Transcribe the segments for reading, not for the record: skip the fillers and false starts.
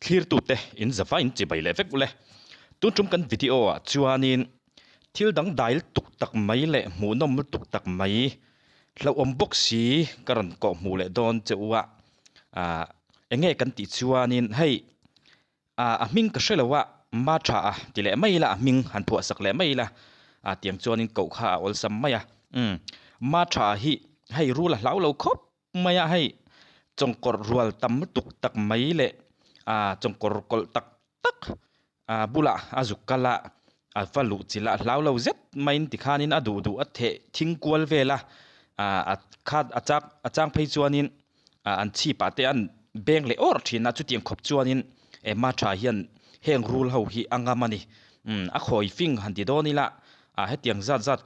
Thlirtute in zava in chibai leh vek ule. Tun tum kan video ah chuanin thil dang dail tuk tak mai leh hmuhnawm lutuk tak mai hlauhawm bawk si ka rawn kawh hmuh leh dawn che u a. Ahh enge kan tih chuanin hei ahh a hming ka hre lo a ma tha a ti leh mai ila a hming han phuah sak leh mai ila ah tiang chuanin koh kha a awlsam mai a. Umm ma tha hi hei rul a hlau lo khawp. Maia hei chawngkawr rual tam lutuk tak mai leh ah chawngkawr kawlh tak tak ah bulah a zuk kal a a va luh chilh a hlau lo zet maiin tikhanin a duh duh a theh thing kual vel a ah a khat a chak a chang phei chuanin ah an chhip ah te an beng leh awrh thin a chutiang khawp chuanin ema tha hian heng rul ho hi a ngam a ni umm a khawi fing han ti dawn ila ah hetiang zat zat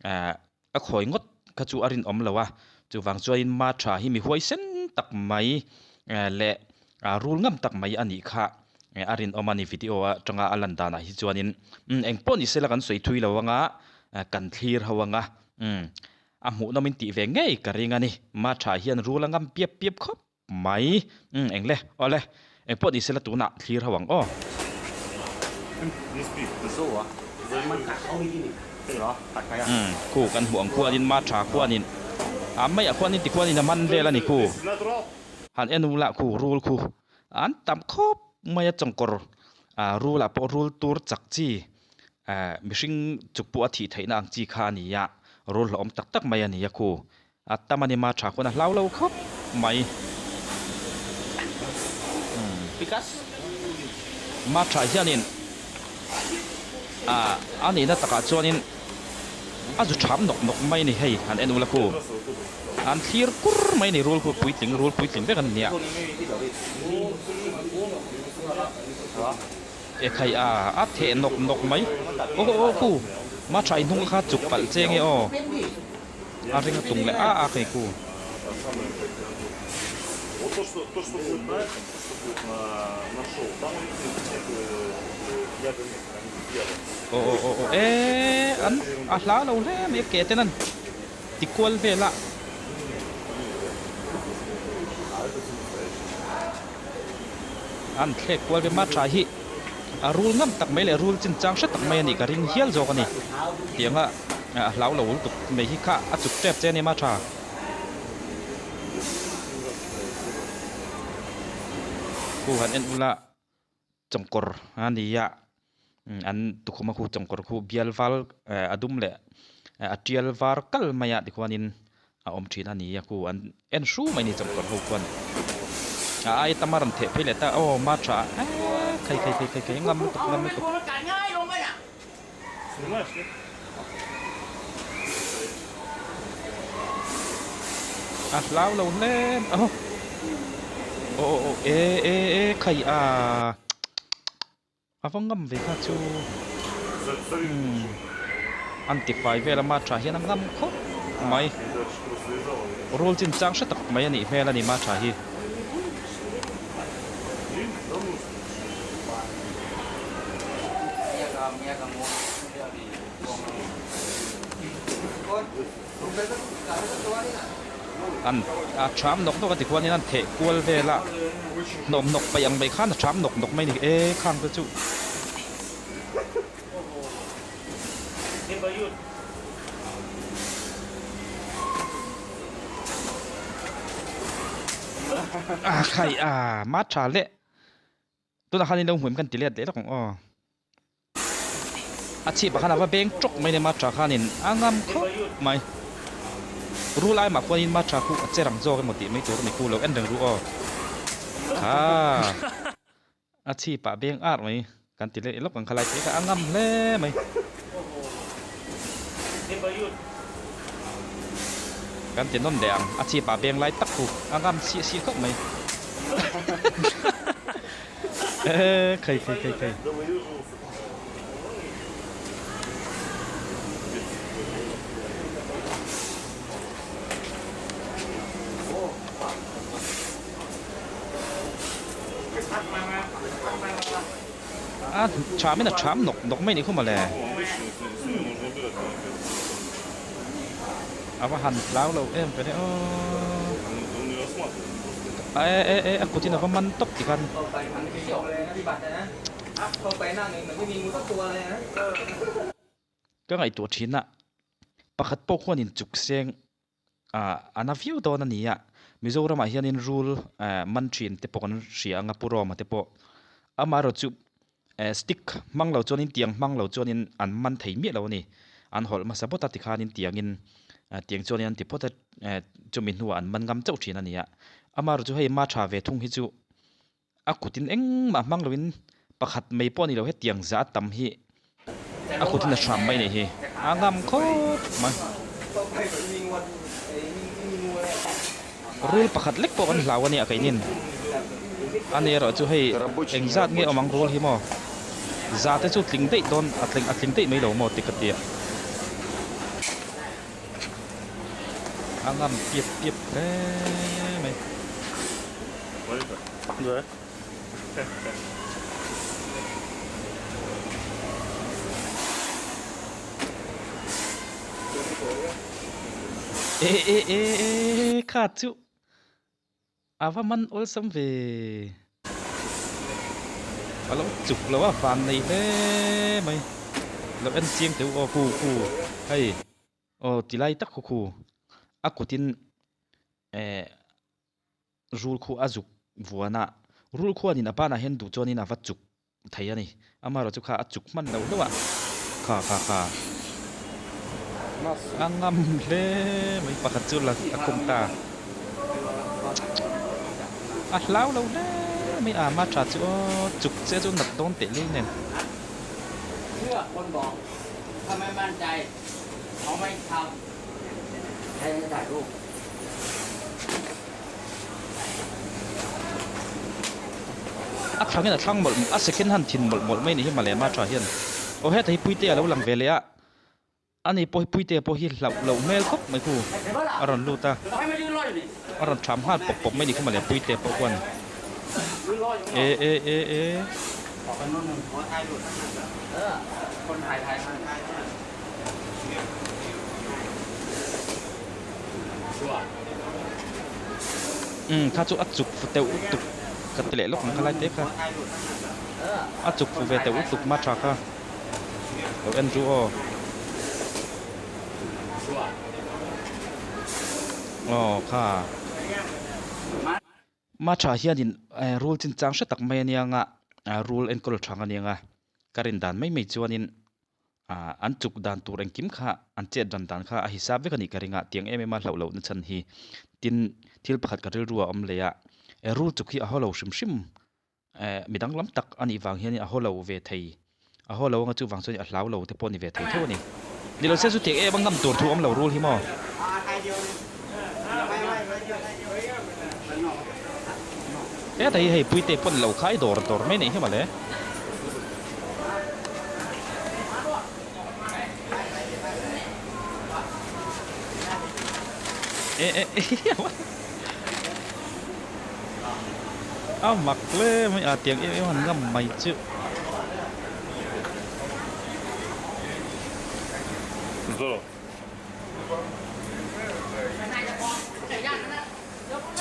ah. A khawi ngawt kha chu a rinawm lo a, chuvang chuanin ma tha hi mi huaisen tak mai leh rul ngam tak mai a nih kha a rinawm a ni video atanga a lan danah hi chuanin eng pawh ni sela kan sawi thui lo anga kan thlir ho anga a hmuhnawmin tih ve ngei ka ring a ni ma tha hian rul a ngam piap piap khawp Mai, umm eng le, aw le, eng pawh ni sela tunah thlir ho ang aw. Umm khu kan hmuh ang khuanin ma tha khuanin a maiah khuanin ti khuanin a man vel a ni khu. Han en ula khu rul khu an tam khawp mai a chawngkawr ah rul ah pawh rul tur chak chi eh mihring chuk pawh a thih theihna ang chi kha a ni a, rul hlauhawm tak tak mai a ni a khu. A tam a ni ma tha khawn a hlau lo khawp mai. Ma tha hianin ah a nihna takah chuanin a zu tham nawk nawk mai a ni hei han en ula khu. An thlir kur mai a ni rul khu puitling rul puitling vek an nia. E khai a a theh nawk nawk mai. Aw aw khu ma tha i hnung kha chuk palh che nge aw. A ring a tung leh a a kei ku. Aw aw aw aw e an a hla lo hle mai a ke ten an ti kual vel a. An thlek kual ve ma tha hi a rul ngam tak mai leh rul chinchang hre tak mai a nih ka ring hial zawk a ni tianga. A hlau lo lutuk mai hi kha a chuk tep che a ni ma tha. Khu han en ula chawngkawr a ni a an tukhuma khu chawngkawr khu bial val a dum leh a tial var kal mai a tikhuanin a awm thin a ni a khu an en hru mai a ni chawngkawr ho khuan a ai tam a rawn theh phei leh ta aw ma tha eee khai khai khai khai ngam lutuk ngam lutuk. A hlau lo hle a aw aw aw e e e khai a a va ngam ve kha chu umm an ti fai vel a ma tha hian a ngam khawp mai rul chin chang hre tak mai a nih hmel a ni ma tha hi. An a tham nawk nawk a ti khuanin an theh kual vel a hnawm nawk paih ang mai khan a tham nawk nawk mai a ni e khang te chu. A khai a ma tha leh tunah khan in lo hmuh em kan ti let leh lawk ang aw. A chhip ah khan a va beng tawk mai a ni matcha khanin a ngam khawp mai. Rul ai mah khuanin matcha khu a che rang zawk emaw tih mai tur a ni khu lo en reng ru aw. Kha a chhip ah beng ar mai kan ti leh lawk ang kha lai te kha a ngam hle mai. Kan ti nawn leh ang a chhip ah beng lai tak khu a ngam siah siah khawp mai. Eee khai khai khai khai. A tham in a tham nawk nawk mai ni khu mawle. A va han tlau lo em ka nia aw. A e e e a kutin a va man tawp tikhan. Ka ngaihtuah thin a, pakhat pawh khuanin chuk seng ah a na viau dawn a ni a, Mizoramah hianin rul eh man thin te pawh kan hria ang a, Pu Roma te pawh. Amaherawhchu eh stick hmang lo chuanin tiang hmang lo chuanin an man thei miah lo a ni. An hawlh hmasa phawt a tikhanin tiangin eh tiang chuanin an ti phawt a eh chumi hnuah an man ngam chauh thin a ni a. Amaherawhchu hei ma tha ve thung hi chu A kutin engmah hmang loin pakhat mai pawh a ni lo, hetiang zah a tam hi a kutin a hram mai a nih hi. A ngam khawp mai. Rul pakhat lek pawh kan hlau a nia keinin. A ni erawh chu hei engzat nge awm ang rul hi maw? Zah te chu tling daih dawn a tling a tling daih mai lo maw ti ka tia. A ngam piap piap hle mai. E e e e kha chu a va man awlsam ve. A lo chuk lo a van nei hle mai. Lo en chiang teh u aw khu khu hei aw ti lai tak khu khu a kutin eh Rul khu a zuk vuan a, rul khuanin a banah hian duh chuanin a va chuk thei a ni. Amaherawhchu kha a chuk hman lo hlauh a, kha kha kha a ngam hle mai pakhat chu la a khum ta. A hlau lo hle mai a, ma tha chu aw chuk che chu nat dawn teh lul nen. A thlangin a thlang mawlh a second hand thin mawlh mawlh mai a nih hi Malema tha hian aw heta hi Puitea a lo lang ve leh a ani pawh hi Puitea pawh hi hlauh loh hmel khawp mai khu a rawn lut a a rawn tham nghal pawp pawp mai a nih kha Malema Puitea pawh khuan e e e e. Umm kha chu a chuk fu teuh tuk ka ti leh lawk ang kha lai te kha a chuk fu ve teuh tuk ma tha kha lo en chu aw aw kha ma tha hianin rul chinchang hre tak mai ania nga rul enkawl thang ania nga ka rin dan mai mai chuanin Ahh an chuk dan tur engkim kha an chet dan dan kha a hisap vek a nih ka ring a, tiang em em a hlauh loh na chhan hi. Tin, thil pakhat ka rilru a awm leh a, e rul chuk hi a haw lo hrim hrim, eh mi danglam tak a nih vang hian a haw lo ve thei, a haw lo anga chuvang chuan a hlau lo te pawh a ni ve thei tho a ni. Ni lo se chu tiang em a ngam tur thu awm lo rul hi maw? Heta hi hei Puite pawn lo khai dawr dawr mai neih hi mawle. E e a mak hle mai a tiang em em han ngam mai chu.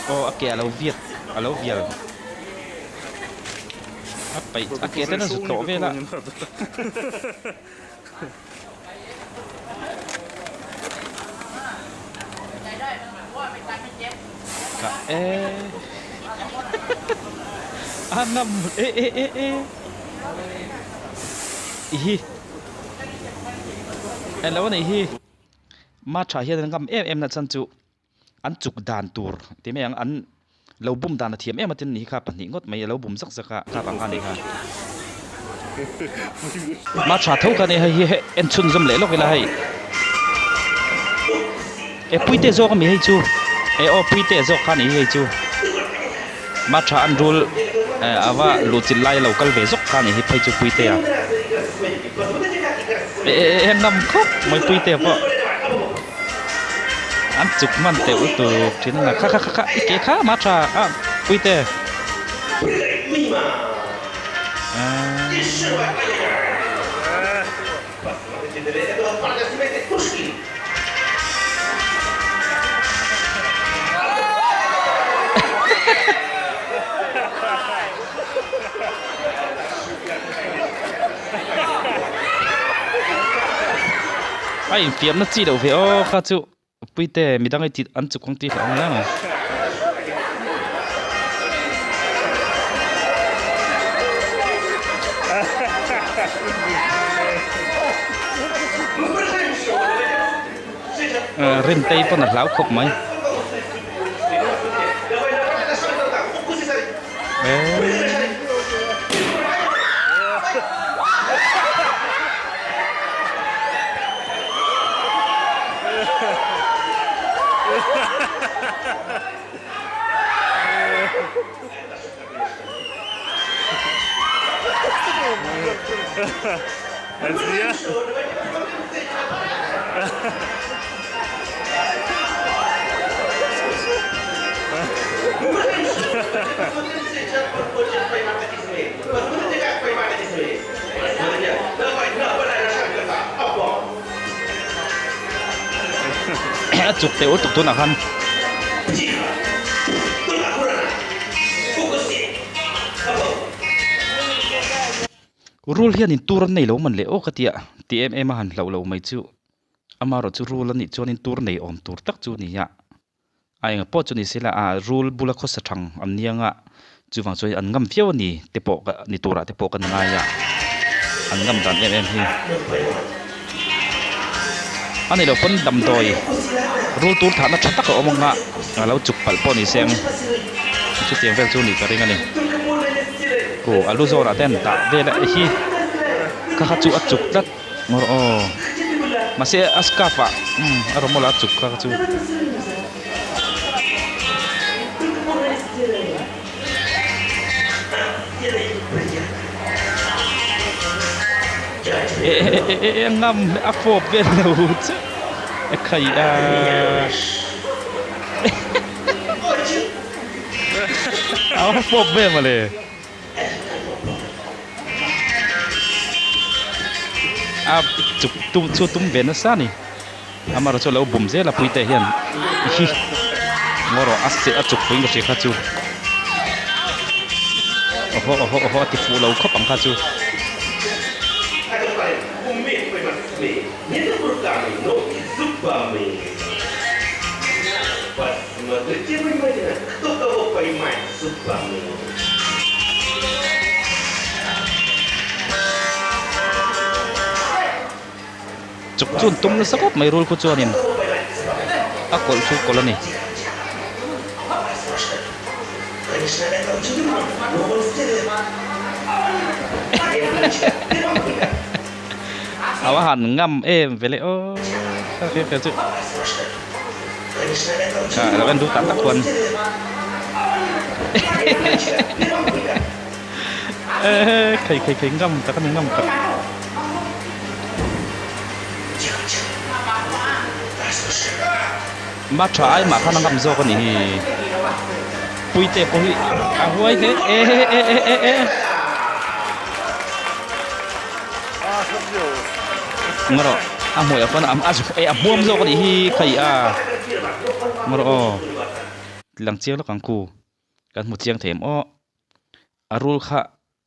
Aw a ke a lo viat a lo vial a paih a ke ten a zut tawh vel a. Ka e a ngam e e e e i hi. Eng lo a nih hi ma tha hian an ngam em em na chhan chu an chuk dan tur ti mai ang an lo bum dan a thiam em a tin nih hi kha pahnih ngawt mai a lo bum zak zak a kha vang kha a nih kha ma tha tho kha a ni hei hi en chhunzawm leh lawk ila hei e puite zawk ami hei chu e aw puite zawk kha a nih hi hei chu ma tha an rul eh a va luh chilh lai a lo kal ve zawk kha a nih hi phei chu puitea e e e ngam khawp mai puitea pawh an chuk hman teuh lutuk thin a kha kha kha kha i ke kha ma tha a puite ahh. A infiamna chi loh ve aw kha chu Puite midang i tih an chuk ang tih hlauh ang hleng a. Rintei pawn a hlau khawp mai. A chuk teh tuk tunah khan. Rul hianin tur an nei lo man leh aw ka tia ti em em a han hlauh lo mai chu amaherawh chu rul a nih chuanin tur nei awm tur tak chu a ni a a enga pawh chu ni se la a rul bula khawsa thang an ni anga chuvang chuan an ngam viau a ni te pawh ka ni turah te pawh kan ngai a an ngam dan em em hi a ni lo pawn damdawi rul tur thahna tha tak a awm anga a lo chuk palh pawh ni se ang chutiang vel chu a nih ka ring a ni. Aw a lu zawnah te an dah vel a hi kha kha chu a chuk tlat ngawr aw mahse a scarf ah umm a rawmawl ah a chuk kha kha chu. Eh eh eh eh a ngam a fawp vel lo che a khai a. A fawp ve mawle. A chuk tum chu tum ve nasa a ni. Amaherawhchu a lo bum zel a puite hian hi ngaw rawh a seh a chuk fuin ka hria kha chu. Awhaw awhaw awhaw a ti fuh lo khawp ang kha chu. Chuk chu an tum nasa khawp mai rul khu chuanin a kawlh chu kawlh a ni. A va han ngam em ve le aw ka hria hria chu ah lo en duh tak tak chuan eh khei khei khei ngam tak a ni ngam tak. Ma tha ai mah khan a ngam zawk a nih hi Puite pawh hi a huai hle e e e e e. Ngaw rawh a hmuiah pawn a a a hmuam zawk a nih hi khaih a ngaw rawh aw lang chiang lawk ang ku kan hmu chiang thei em aw a rul kha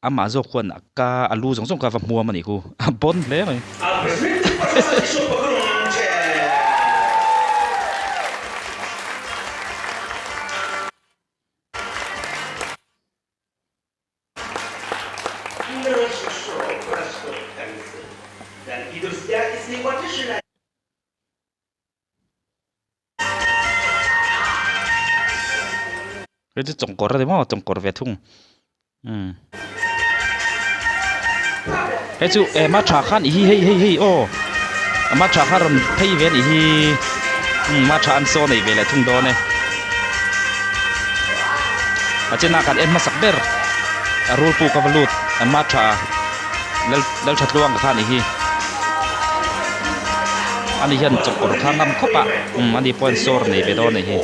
amah zawk khuan a ka a lu zawng zawng kha a va hmuam a nih khu a bawn hle mai. Hei chu chawngkawr a ni maw chawngkawr ve thung umm hei chu eh matha khan i hi hei hei hei aw matha kha rawn phei ve a nih hi umm matha an saw nei ve leh thung dawn e a chenah kan en hmasak ber a rul puk a va lut a matha lal lalthatluang kha a nih hi ani hian chawkawr kha ngam khawp a umm ani pawh hian sawr nei ve dawn a nih hi.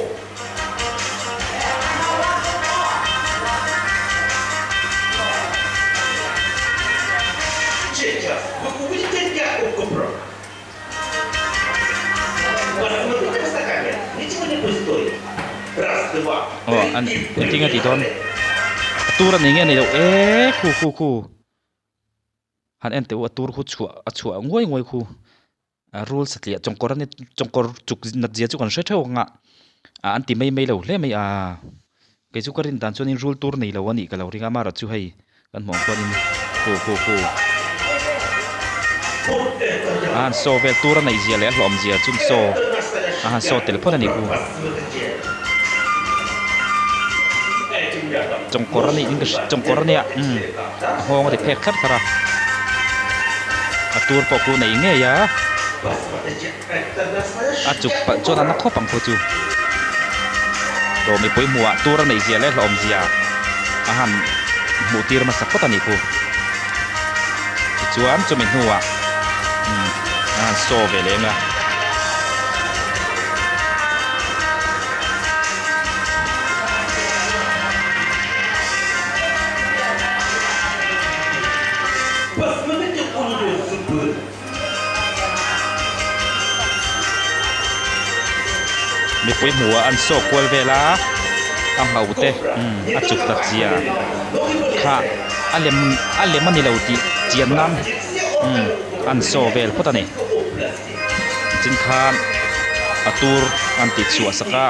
Aw an engtin nge tih dawn a Tur a nei nge a nei lo e khu khu khu han en teh u a tur khu chhuah a chhuah nguai nguai khu a rul satliah chawngkawr a ni chawngkawr chuk nat zia chu kan hre theuh ang a ah an ti mai mai lo hle mai a kei chu ka rin dan chuanin rul tur nei lo a nih ka lo ring a amaherawhchu chu hei kan hmuh ang chuanin khu khu khu a han saw vel tur a neih zia leh a hlawm zia chu an saw a han saw tel phawt a nih khu chawngkawr a nih in ka hria chawngkawr a nia umm a nghawng a ti phek thar thar a a tur pawh khu nei ngei a a chuk palh chuan a na khawp ang khu chu aw mipui hmuhah tur a neih zia leh hlawm zia a han hmuh tir hmasa phawt a nih khu tichuan chumi hnuah umm a han saw ve leh eng a. Mipui hmuh ah an saw kual vel a, a ngho te umm a chuk hlat zia kha a lem a lem a ni lo tih chian nan umm an saw vel phawt a ni. Chin khan a tur an tih chhuah sak a.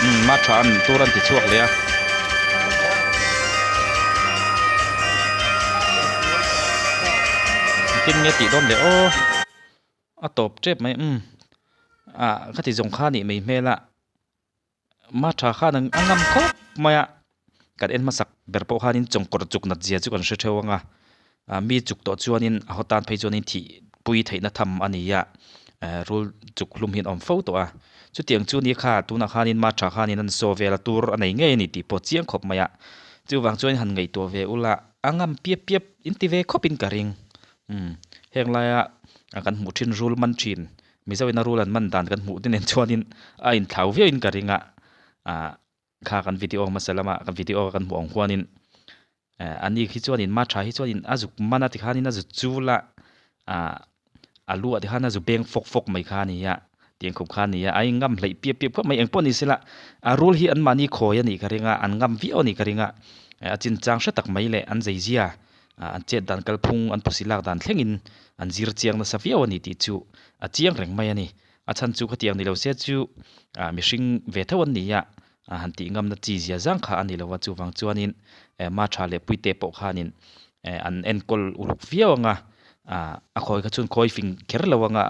Umm ma tha an tur an ti chhuak leh a. Engtin nge tih dawn leh aw a tawp tep mai umm ah ka ti zawng kha nih mai hmel a. Ma tha khan a ngam khawp mai a, kan en hmasak ber pawh khanin chawngkawr chuk nat zia chu kan hre theuh ang a, mi chuk tawh chuanin a haw tan phei chuanin thih pui theihna tham a ni a, rul chuk hlum hi an awm fo tawh a, chutiang chu ni kha tunah khanin ma tha khanin an saw vel a tur a nei ngei a ni tih pawh chiang khawp mai a, chuvang chuan han ngaihtuah ve ula a ngam piap piap in ti ve khawpin ka ring, umm heng laia kan hmuh thin rul man thin Mizo ina rul an man dan kan hmuh te nen chuanin a inthlau viauin ka ring a, ah kha kan video hmasa lama kan video kan hmuh ang huanin eh ani khi chuanin ma tha hi chuanin a zuk man a tikhanin a zut chul a, ah a lu ah tikhan a zu beng fawk fawk mai kha a ni a, tiang khawp kha a ni a, a ingam hleih piap piap khawp mai engpawh ni sela a rul hi anmahni khawi a nih ka ring a, an ngam viau a nih ka ring a, a chinchang hre tak mai leh an zeizia an chet dan kalphung an pawsi lak dan thlengin an zir chiang nasa viau a ni tih chu a chiang reng mai a ni. A chhan chu khatiang ni lo se chu mihring ve tho an ni a, han tih ngamna chi zia zang kha a ni lo a, chuvang chuanin ma tha leh puite pawh khanin an enkawl uluk viau ang a, a khawi kha chuan khawi fing kher lo anga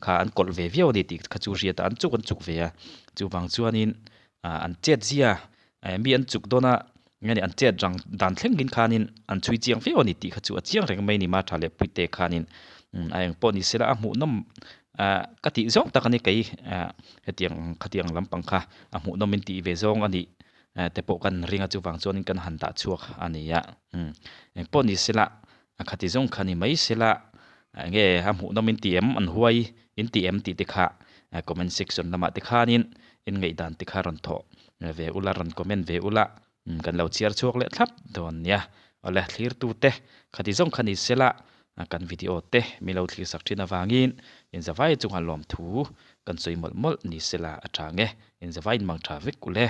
kha an kawlh ve viau a ni tih kha chu hriat a, an chuk an chuk ve a, chuvang chuanin an chet zia mi an chuk dawn a, nge ni an chet rang dan thleng in khanin an chhui chiang viau a ni tih kha chu a chiang reng mai a ni ma tha leh puite khanin a eng pawh ni sela a hmuhnawm ah ka tih zawng tak a ni kei ah hetiang khatiang lampang kha a hmuhnawm in tih ve zawng a nih te pawh kan ring a chuvang chuanin kan han dah chhuak a ni a eng pawh ni sela a khati zawng kha ni mai sela enge a hmuhnawm in tih em an huai in tih em tih te kha comment section lamah te khanin in ngaihdan te kha rawn thawh ve ula rawn comment ve ula kan lo chhiar chhuak leh thlap dawn nia awle thlirtu te khati zawng kha ni sela kan video te min lo thlir sak thin avangin inzavai chunga lawmthu kan sawi mawlh mawlh ni sela a tha nge inzavai in mang tha vek ule.